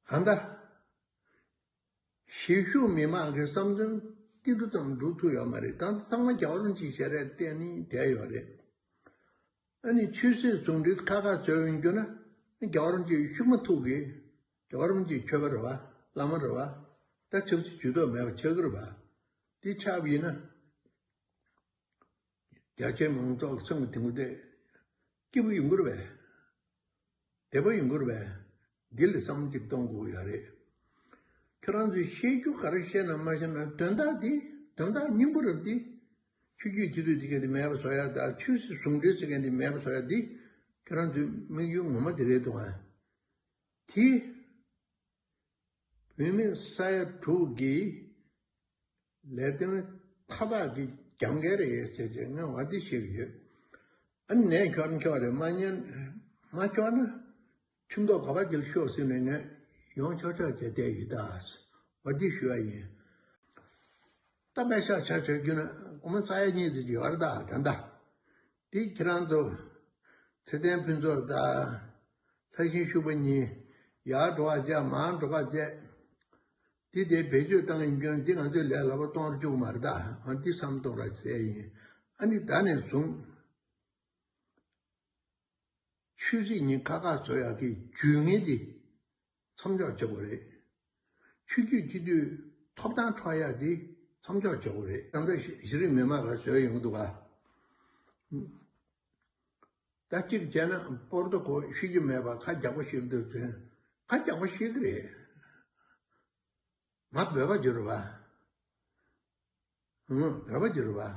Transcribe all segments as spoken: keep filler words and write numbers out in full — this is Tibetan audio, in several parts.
ཨ་མདའ། གཞིས་བཞུགས་མི་མང་གི་བསམ་ཚུལ་ཏིལ་འབྲུ་ཙམ་འགྲུབ་ཐུབ་ཡོད་མ་རེད། ད་ཚང་མ་རྒྱལ་བ་རིན་པོ་ཆེའི་ཞལ་རས་བལྟས་ནས་བསྡད་ཡོད་རེད། ཨ་ནི་ཆོས་སྲིད་ཟུང་འབྲེལ་ཁ་ཁ་བཟོས་ཡོང་རྒྱུ་ན་རྒྱལ་བ་རིན་པོ་ཆེ་ཤུགས་མ་ཐུག་གི། རྒྱལ་བ་རིན་པོ་ཆེ་ཆོས་པ་རེད་བ། བླ་མ་རེད་བ། ད་ཆབ་སྲིད་ཇུས་གཏོགས་མེད་པ་ཆགས་ཀྱི་རེད་བ། འདི་ཆགས་པ་ཡིན་ན། རྒྱ་ཆེའི་མང་ཚོགས་ཀྱི་སེམས་ཀྱི་དེ་ངུ་དེ་སྐྱིད་པོ་ཡོང་གི་རེད་པས། བདེ་པོ་ཡོང་གི་རེད་པས། འདི་ལ་བསམ་བློ་ཅིག་གཏོང་དགོས་ཡོད་རེད། ཁྱེད་རང་ཚོས་བཤད་རྒྱུ་ག་རེ་བཤད་ན་མ་བཤད་ན་དོན་དག་འདི་དོན་དག་སྙིང་པོ་རེད་འདི། ཆོས་བརྒྱུད་སྤྱི་འཐུས་ཟེར་མཁན་དེ་མེད་པ་བཟོ་ཡ་དང་ཆོས་སྲིད་ཟུང་འབྲེལ་ཟེར་མཁན་དེ་མེད་པ་བཟོ་ཡ་འདི། ཁྱེད་རང་ཚོའི་དམིགས་ཡུལ་ངོ་མ་དེ་རེད་འདུག་ཨ། དེ། བུད་མེད་ས་ཡ་དྲུག་གིས་ལས་དོན་མཐའ་དག་གི་རྒྱབ་འགལ་རེད་ཟེར་བྱས་ངས་འོ་འདི་བཤད་ཀྱི་ཡོད། ཨ་ནི་ནས་འཁྱོག་ན་འཁྱོག་རེད། མ་ཉན་མ་འཁྱོག་ན་ཁྲིམས་ཐོག་ག་པར་འགྱེལ་ཤོག་ཟེར་ནས་ངས་ཡོང་ཆོག་ཆོག་བྱས་བསྡད་ཡོད་ད། འོ་འདི་ཞུ་བ་ཡིན། ད་པད་ཤག་ཆ་བཞག་རྒྱུ་ན་སྒོར་མོ་ས་ཡ་གཉིས་ཙམ་ཡོད་རེད་ད་ད་ལྟ། དེ་ཁྱེད་རང་ཚོ་ཚེ་བརྟན་ཕུན་ཚོགས་དང་། ལྷ་ཤིང་ཤུག་པ་གཉིས། ཡར་འགྲོ་བ་བཅས་མར་འགྲོ་བ་བཅས། དེ་དེ་བེད་སྤྱོད་བཏང་ཡིན་རྒྱུ་འདི་ང་ཚོའི་ལས་སླ་པོ་གཏོང་རུ་བཅུག་མ་རེད་ད། ཨ་འདི་བསམ་གཏོང་ར་ཟེར་ཡིན། ཨ་ནི་ད་ནས་བཟུང་ཆོས་སྲིད་གཉིས་ཁ་ཁ་བཟོ་ཡག་གི་ཇུས་ངན་དེ་མཚམས་འཇོག་བྱེད་དགོས་རེད། ཆོས་བརྒྱུད་སྤྱི་འཐུས་ཐོབ་ཐང་འཕྲོག་ཡག་དེ་མཚམས་འཇོག་བྱེད་དགོས་རེད། ད་ལྟ་གཞི་རིམ་མི་མང་ལ་བཟོས་ཡོང་གི་འདུག་ག་ད་གཅིག་བྱས་ན་པོར་ཏོ་གོ་ཤེས་ཀྱི་མེད་པ་ཁ་རྒྱག་པོ་ཤེས་འདུག་ཟེར། ཁ་རྒྱག་པོ་ཤེས་ཀྱི་རེད། ང་བོད་པ་ཅིག་རེད་པ། ཨང་། བོད་པ་ཅིག་རེད་པ།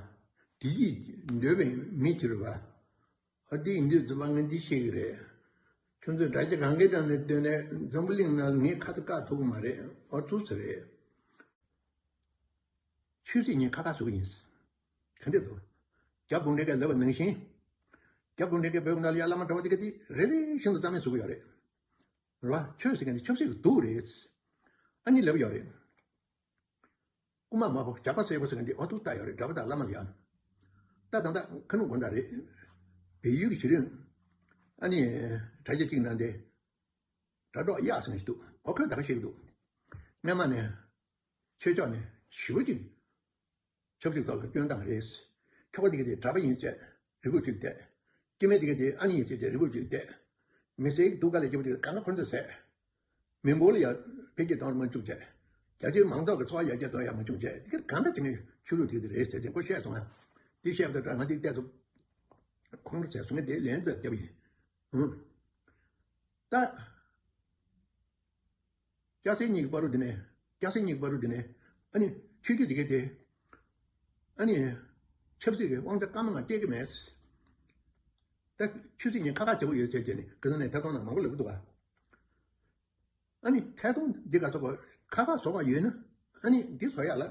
བདེ་སྐྱིད་འདོད་པའི་མི་ཅིག་རེད་པ། ཨ་འདི་ཡིན་དུས་ཙམ་པ་ངས་འདི་ཤེས་ཀྱི་རེད། ཁྱོད་ཚོས་དྲ་རྒྱ་གང་གའི་ནང་ནས་བཏོན་ནས་འཛམ་བུ་གླིང་ནང་ངའི་ཁ་ཚ་བཀག་ཐུབ་ཀྱི་མ་རེད། ཨ་ཐུག་ས་རེད། ཆོས་སྲིད་གཉིས་ཁ་ཁ་བཟོ་གི་ཡིན། ག་འདྲ་འདུག་རྒྱ་གུང་ཁྲན་གྱིས་ལབ་པ་ནང་བཞིན། རྒྱ་གུང་ཁྲན་གྱིས་བོད་ནང་ལ་ཡ་བླ་མ་གྲྭ་པ་དེ་ག་དེ་རེ་རེ་བཞིན་དུ་རྩ་མེད་བཟོ་གི་ཡོད་རེད། རེད་པ། ཆོས་ཟེར་མཁན་དེ་ཆབ་སྲིད་ཀྱི་དུག་རེད། ཨ་ནི་ལབ་ཡོད་རེད། རྐུ་མ་མ་བོ་ཇག་པ་སེར་པོ་ཟེར་མཁན་དེ་ཨོ་ཐུག་ལྟ་ཡོད་རེད། གྲྭ་པ་དང་བླ་མ་ལ་ཡ། ད་ད་ད་ཁ་ནུབ་དགོན་བདག་རེད། བལ་ཡུལ་གྱི་གཞི་རིམ། ཨ་ནི་དྲ་རྒྱ་གཅིག་ནང་དེ། དྲ་གྲོགས་གཡག་ཟེར་མཁན་ཞིག་འདུག་ཨོ་ཁོས་ད་ག་བཤད་ཀྱི་འདུག་སྔོན་མ་ནས། ཆོས་ཕྱོགས་ནས་ཞེ་པོ་ཅིག་ཆབ་སྲིད་ཐོག་ལ་སྐྱོན་བཏང་རེད། ཁྱོ་ག་དེ་ག་དེ་གྲྭ་པ་ཡིན་ཟེར་རི་གུ་ཅིག་བསྡད། སྐྱེ་དམན་དེ་ག་དེ་ཨ་ནི་ཡིན་ཟེར་ཏེ་རི་གུ་ཅིག་བསྡད། མི་སེར་གྱི་སྡུག་དཀའ་ལས་སྐྱེ་བོ་དེ་ག་གང་ག་ཁོ་ཚོས་ཟད། མི་འབོར་ལ་ཡང་འཕེལ་རྒྱས་གཏོང་མ་བཅུག་བྱས། རྒྱ་ཆེའི་མང་ཚོགས་ཀྱི་འཚོ་བ་ཡར་རྒྱས་གཏོང་ཡག་མ་བྱུང་བྱས། དེ་ག་གང་འདྲ་བྱས་ནས་ཆོས་ལུགས་དེ་ག་དེ་རེད་ཟེར་ཏེ་ཁོ་བཤད་སོང་ང་། དེ་བཤད་པ་དང་ང་དེ་བལྟས་སོང་། ཁོང་ཁྲོ་ཟ་སོང་ངས་དེ་ལན་ཙམ་བརྒྱབ་ཡིན། ཨང་། ད། སྐྱ་སེར་གཉིས་ཀྱི་བར་དུ་དེ་ནས། སྐྱ་སེར་གཉིས་ཀྱི་བར་དུ་དེ་ནས། ཨ་ནི་ཆོས་བརྒྱུད་དེ་གས་དེ། ཨ་ནི། ཆབ་སྲིད་ཀྱི་དབང་ཆ་སྐར་མ་ལྔ་སྤྲད་ཀྱི་མེད། ད་ཆོས་སྲིད་གཉིས་ཁ་ཁ་བྱེད་པོ་ཡོད་ཟེར་བྱས་ནས་ག་ས་ནས་ཐད་གཏོང་ནང་མང་པོ་ལབ་ཀྱི་འདུག་ག་ཨ་ནི་ཐད་གཏོང་འདི་ག་ཚོད་ཁ་ཁ་བཟོ་བ་ཡོད་ན། ཨ་ནི་འདི་བཟོ་ཡག་ལ་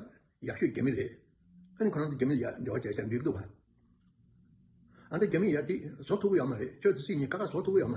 ཡག་ཤོས་རྒྱ་མི་རེད། ཨ་ནི་ཁོ་རང་ཚོ་རྒྱ་མི་ལ་ཡག་འབྲེལ་བ་བྱས་བྱས་འགྲིག་འདུག་ག་ཨ་ད་རྒྱ་མི་ཡག་འདི་བཟོ་ཐུབ་ཀྱི་ཡོད་མ་རེད། ཆོས་དང་སྲིད་གཉིས་ཁ་ཁ་བཟོ་ཐུབ་ཀྱི་ཡོད་མ་རེད།